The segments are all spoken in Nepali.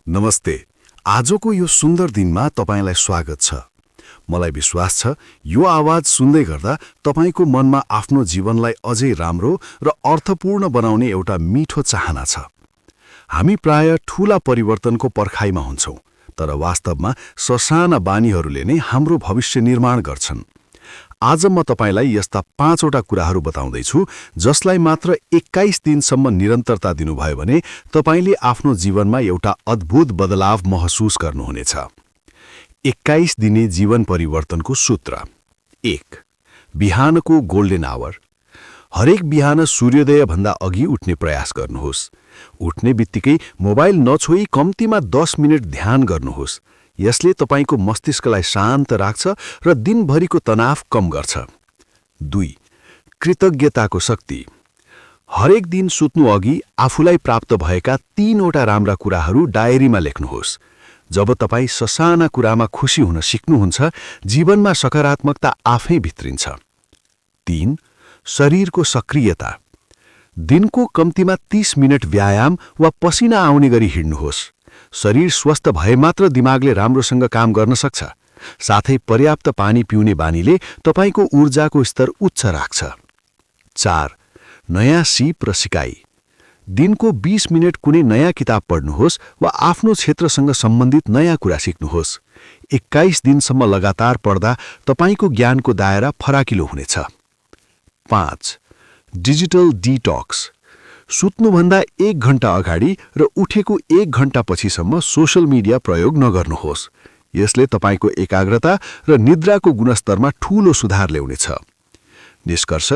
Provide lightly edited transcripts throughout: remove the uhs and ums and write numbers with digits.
नमस्ते। आजको यो सुन्दर दिनमा तपाईलाई स्वागत छ। मलाई विश्वास छ यो आवाज सुन्दै गर्दा तपाईको मनमा आफ्नो जीवनलाई अझै राम्रो र अर्थपूर्ण बनाउने एउटा मिठो चाहना छ। हामी प्राय ठूला परिवर्तनको पर्खाइमा हुन्छौं, तर वास्तवमा ससाना बानीहरूले नै हाम्रो भविष्य निर्माण गर्छन्। आज म तपाईलाई यस्ता 5 वटा कुराहरू बताउँदैछु जसलाई मात्र 21 दिनसम्म निरन्तरता दिनुभयो भने तपाईले आफ्नो जीवनमा एउटा अद्भुत बदलाव महसुस गर्नुहुनेछ। 21 दिने जीवन परिवर्तनको सूत्र। 1. बिहानको गोल्डन आवर। हरेक बिहान सूर्योदय भन्दा अघि उठ्ने प्रयास गर्नुहोस्। उठ्ने बित्तिकै मोबाइल नछोई कम्तीमा 10 मिनेट ध्यान गर्नुहोस्। यसले तपाईको मस्तिष्कलाई शान्त राख्छ र दिनभरिको तनाव कम गर्छ। 2. कृतज्ञताको शक्ति। हरेक दिन सुत्नु अघि आफूलाई प्राप्त भएका 3 वटा राम्रा कुराहरू डायरीमा लेख्नुहोस्। जब तपाई ससाना कुरामा खुशी हुन सिक्नुहुन्छ, जीवनमा सकारात्मकता आफै भित्रिन्छ। 3. शरीरको सक्रियता। दिनको कम्तीमा 30 मिनेट व्यायाम वा पसिना आउने गरी हिड्नुहोस्। शरीर स्वस्थ भए मात्र दिमागले राम्रोसँग काम गर्न सक्छ। साथै पर्याप्त पानी पिउने बानीले तपाईको ऊर्जाको स्तर उच्च राख्छ। 4. नयाँ सिप र सिकाइ। दिनको 20 मिनेट कुनै नयाँ किताब पढ्नुहोस् वा आफ्नो क्षेत्रसँग सम्बन्धित नयाँ कुरा सिक्नुहोस्। 21 दिनसम्म लगातार पढ्दा तपाईको ज्ञानको दायरा फराकिलो हुनेछ। 5. Digital detox. सुत्नुभन्दा 1 घण्टा अगाडि र उठेको 1 घण्टा पछिसम्म सोशल मिडिया प्रयोग नगर्नुहोस्। यसले तपाईको एकाग्रता र निद्राको गुणस्तरमा ठूलो सुधार ल्याउनेछ। निष्कर्ष,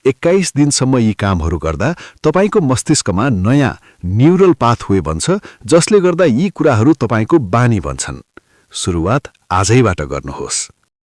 21 दिनसम्म यी कामहरू गर्दा तपाईको मस्तिष्कमा नयाँ न्यूरल पाथवे बन्छ, जसले गर्दा यी कुराहरू तपाईको बानी बन्छन्। सुरुवात आजैबाट गर्नुहोस्।